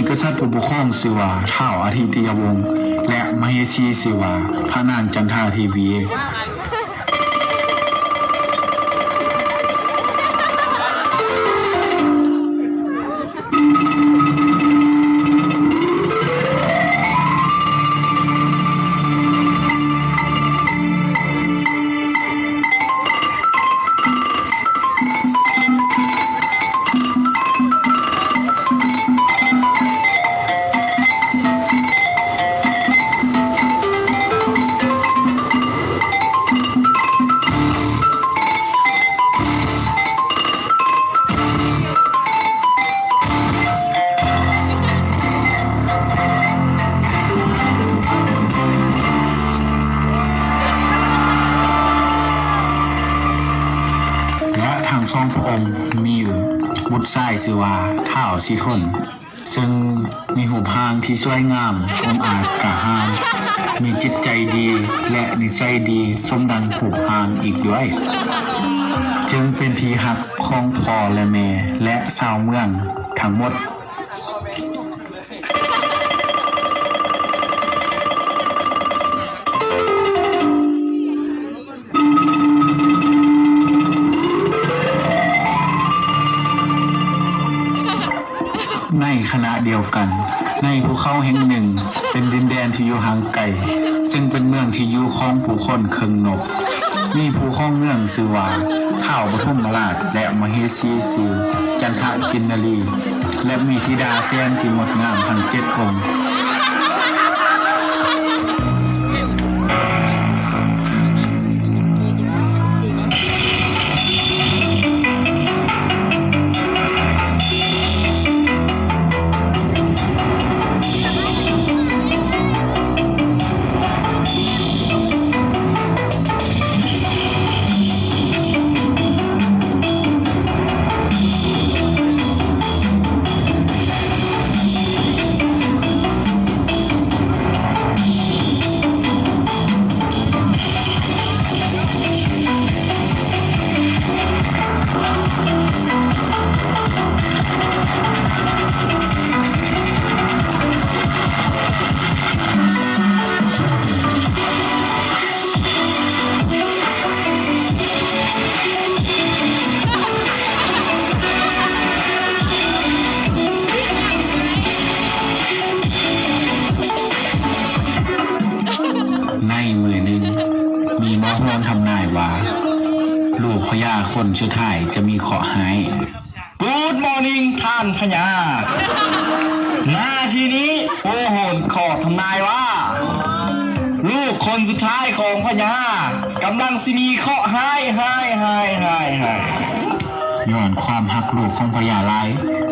ກະສັດຜູ້ປົກຄອງຊື່ວ່າທ້າວອາທິດຕະຍະວົງ ແລະ ມະເຫສີຊື່ວ່າພະນາງຈັນທາເທວີ. ແລະ ທັງສອງພະອົງມີບຸດຊາຍຊື່ວ່າທ້າວສີທົນ ເຊິ່ງມີຮູບຮ່າງທີ່ສວຍງາມ, ອົງອາດ, ກ້າຫານ, ມີຈິດໃຈດີ ແລະ ນິໄສດີສົມດັ່ງຮູບຮ່າງອີກດ້ວຍ, ຈຶ່ງເປັນທີ່ຮັກຂອງພໍ່ ແລະ ແມ່ ແລະ ຊາວເມືອງທັງໝົດ. ໃນຂະນະດຽວກັນ, ໃນພູເຂົາແຫ່ງໜຶ່ງ ເປັນດິນແດນທີ່ຢູ່ຫ່າງໄກ, ເຊິ່ງເປັນເມືອງທີ່ຢູ່ຂອງຜູ້ຄົນເຄິ່ງນົກ. ມີຜູ້ຄອງເມືອງຊື່ວ່າທ້າວປະຖົມມະລາດ ແລະ ມະເຫສີຊື່ຈັນທະກິນນະລີ ແລະ ມີທິດາແສນທີ່ງົດງາມທັງເຈັດອົງ. ໃນມື້ໜຶ່ງ, ມີໝໍຮວນທຳນາຍວ່າ ລູກພະຍາຄົນສຸດທ້າຍຈະມີເຄາະຮ້າຍ. Good morning ທ່ານພະຍາ. ນາທີນີ້ ໝໍຮວນຂໍທຳນາຍວ່າ ລູກຄົນສຸດທ້າຍຂອງພະຍາກຳລັງຊິມີເຄາະຮ້າຍ, ຮ້າຍ, ຮ້າຍ, ຮ້າຍ, ຮ້າຍ. ຍ້ອນຄວາມຮັກລູກຂອງພະຍາຫຼາຍ,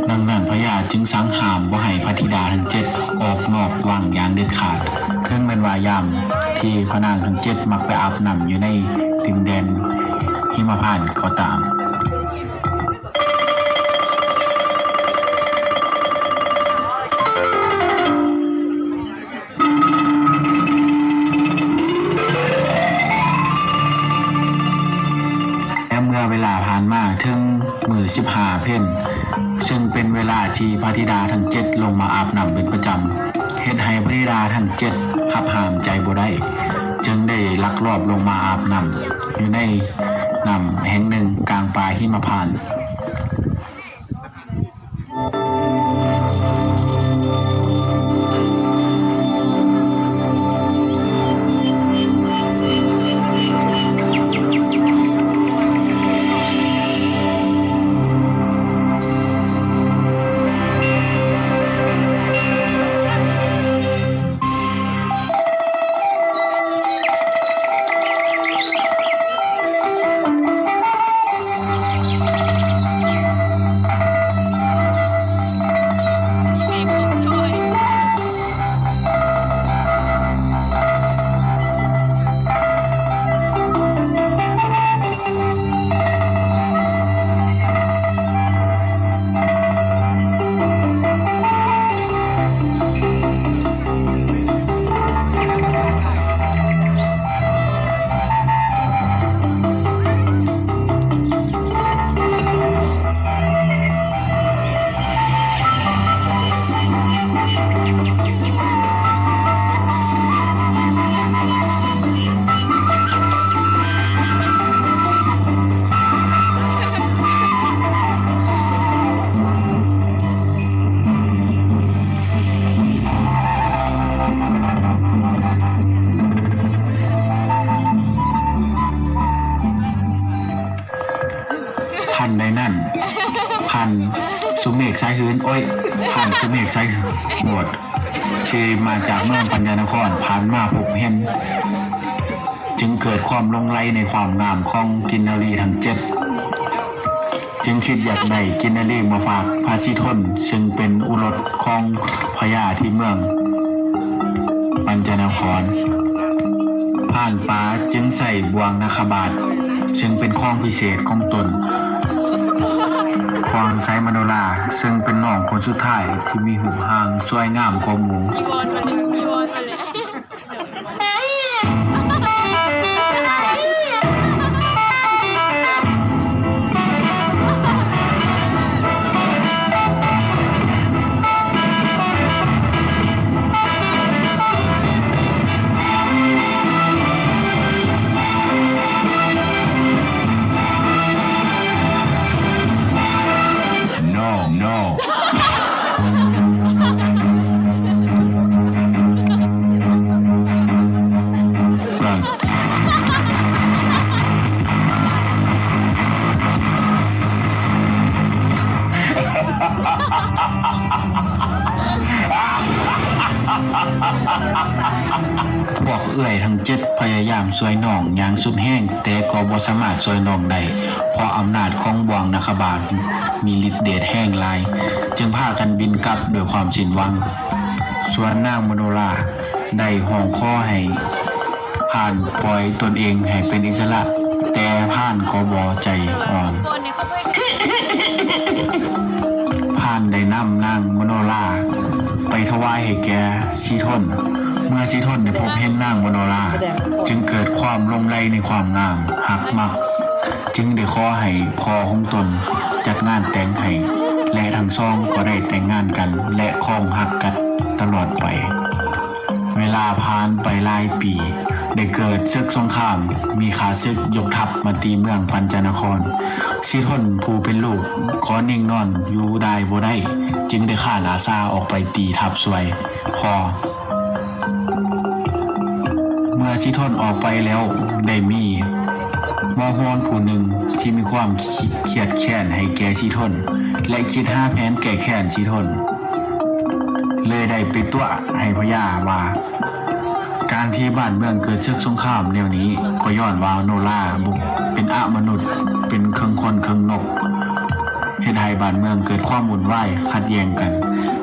ດັ່ງນັ້ນພະຍາຈຶ່ງສັ່ງຫ້າມບໍ່ໃຫ້ພະທິດາທັງເຈັດອອກນອກວັງຢ່າງເດັດຂາດ, ເຖິງແມ່ນວ່າຍາມທີ່ພະນາງທັງເຈັດມັກໄປອາບນ້ຳຢູ່ໃນດິນແດນຫິມະພານກໍຕາມ. ແຕ່ເມື່ອເວລາຜ່ານມາເຖິງມື້ສິບຫ້າເພັນ, ເຊິ່ງເປັນເວລາທີ່ພະທິດາທັງເຈັດລົງມາອາບນ້ຳເປັນປະຈຳ, ເຮັດໃຫ້ພະທິດາທັງເຈັດຮັບຫ້າມໃຈບໍ່ໄດ້, ຈຶ່ງໄດ້ລັກລອບລົງມາອາບນ້ຳຢູ່ໃນນ້ຳແຫ່ງໜຶ່ງກາງປ່າຫິມະພານ. ເ ຄືນ ໂອ້ຍ ທ່ານສຸເມກໄຊໂຫດ ທີ່ມາຈາກເມືອງປັນຍານະຄອນ ຜ່ານມາພົບເຫັນ ຈຶ່ງເກີດຄວາມຫຼົງໄຫຼໃນຄວາມງາມຂອງກິນນາຣີທັງເຈັດ ຈຶ່ງຄິດຢາກໄດ້ກິນນາຣີມາຝາກພະສີທົນ ຊຶ່ງເປັນອຸລົດຂອງພະຍາທີ່ເມືອງປັນຍານະຄອນ. ພານປ່າຈຶ່ງໃຊ້ບ່ວງນາຄະບາດ ຊຶ່ງເປັນຂອງພິເສດຂອງຕົນ ຂວາງສາຍມະໂນລາ ຊຶ່ງເປັນນ້ອງຄົນສຸດທ້າຍທີ່ມີຮູບຮ່າງສວຍງາມກວ່າໝູ່. ພວກເອື້ອຍທັງເຈັດພະຍາຍາມຊ່ວຍນ້ອງຢ່າງສຸດແຮງ, ແຕ່ກໍບໍ່ສາມາດຊ່ວຍນ້ອງໄດ້, ເພາະອຳນາດຂອງບ່ວງນາຄະບາດມີລິດເດດແຮງຫຼາຍ, ຈຶ່ງພາກັນບິນກັບດ້ວຍຄວາມສິ້ນຫວັງ. ສ່ວນນາງມະໂນລາໄດ້ຮ້ອງຂໍໃຫ້ ພານປ່ອຍຕົນເອງໃຫ້ເປັນອິດສະຫຼະ, ແຕ່ພານກໍບໍ່ໃຈອ່ອນ. ພານໄດ້ນຳນາງມະໂນລາໄປຖວາຍໃຫ້ແກ່ສີທົນ. ເມື່ອສີທົນໄດ້ພົບເຫັນນາງມະໂນລາ, ຈຶ່ງເກີດຄວາມຫຼົງໄຫຼໃນຄວາມງາມຮັກມັກ, ຈຶ່ງໄດ້ຂໍໃຫ້ພໍ່ຂອງຕົນຈັດງານແຕ່ງໃຫ້, ແລະ ທັງສອງກໍໄດ້ແຕ່ງງານກັນ ແລະ ຄອງຮັກກັນຕະຫຼອດໄປ. ເວລາຜ່ານໄປຫຼາຍປີ, ໄດ້ເກີດເສິກສົງຄາມ, ມີຂ້າເສິກຍົກທັບມາຕີເມືອງປັນຈານະຄອນ. ສີທົນຜູ້ເປັນລູກ ກໍນິ່ງນອນຢູ່ດາຍບໍ່ໄດ້, ຈຶ່ງໄດ້ຄ້ານອາສາອອກໄປຕີທັບຊ່ວຍພໍ່. ເມື່ອສີທົນອອກໄປແລ້ວ, ໄດ້ມີມໍໂຮນຜູ້ໜຶ່ງທີ່ມີຄວາມຄຽດແຄ້ນໃຫ້ແກ່ສີທົນ ແລະ ຄິດຫາແຜນແກ້ແຄ້ນສີທົນ. ເລີຍໄດ້ໄປຕົວະໃຫ້ພະຍາວ່າ ການທີ່ບ້ານເມືອງເກີດເສິກສົງຄາມແນວນີ້ ກໍຍ້ອນວ່າໂນລາບຸກ ເປັນອະມະນຸດ ເປັນເຄິ່ງຄົນເຄິ່ງນົກ ເຮັດໃຫ້ບ້ານເມືອງເກີດຄວາມວຸ່ນວາຍຂັດແຍ່ງກັນ.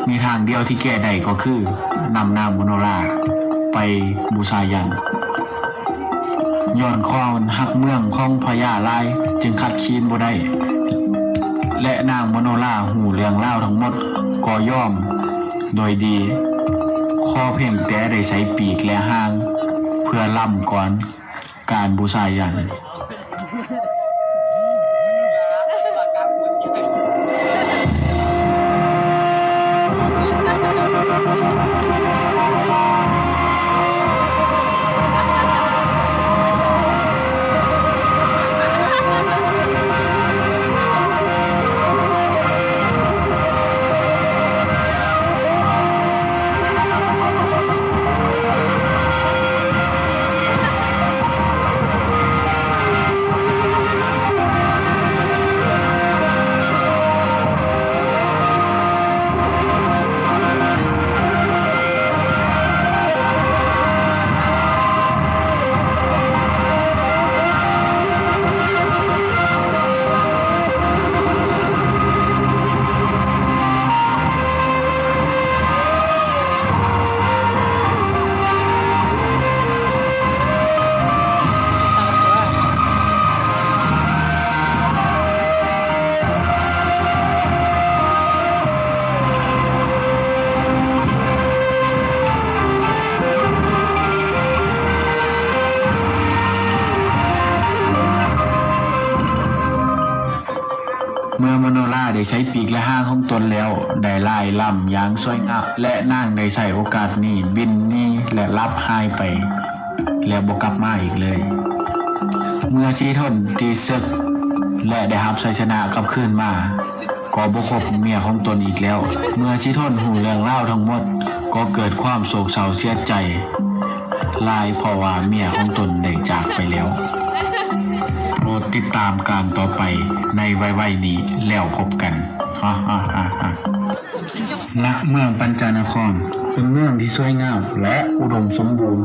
ມີທາງດຽວທີ່ແກ້ໄດ້ກໍຄືນຳນາງໂນລາໄປບູຊາຍັນ. ຍ້ອນຄວາມຮັກເມືອງຂອງພະຍາຫຼາຍ ຈຶ່ງຂັດຂືນບໍ່ໄດ້ ແລະ ນາງມະໂນລາຮູ້ເລື່ອງລາວທັງໝົດ ກໍຍອມໂດຍດີ ຂໍພຽງແຕ່ໄດ້ໃສ່ປີກ ແລະ ຫາງ ເພື່ອລຳກ່ອນການບູຊາຍັນ. ເມື່ອມະໂນລາໄດ້ໃຊ້ປີກ ແລະ ຫາງຂອງຕົນແລ້ວ ໄດ້ລາຍລຳຢ່າງສວຍງາມ ແລະ ນາງໄດ້ໃຊ້ໂອກາດນີ້ບິນໜີ ແລະ ຫຼັບຫາຍໄປ ແລະ ບໍ່ກັບມາອີກເລີຍ. ເມື່ອສີທົນຕີເສິກ ແລະ ໄດ້ຮັບໄຊຊະນະກັບຄືນມາ ກໍບໍ່ພົບເມຍຂອງຕົນອີກແລ້ວ. ເມື່ອສີທົນຮູ້ເລື່ອງລາວທັງໝົດ ກໍເກີດຄວາມໂສກເສົ້າເສຍໃຈຫຼາຍ ເພາະວ່າເມຍຂອງຕົນໄດ້ຈາກໄປແລ້ວ. ໂປດຕິດຕາມການຕໍ່ໄປໃນໄວໆນີ້ ແລ້ວພົບກັນ. ເມືອງປັນຈານະຄອນ ເປັນເມືອງທີ່ສວຍງາມ ແລະ ອຸດົມສົມບູນ.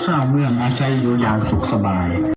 ຊາວເມືອງອາໄສຢູ່ຢ່າງສຸກສະບາຍ.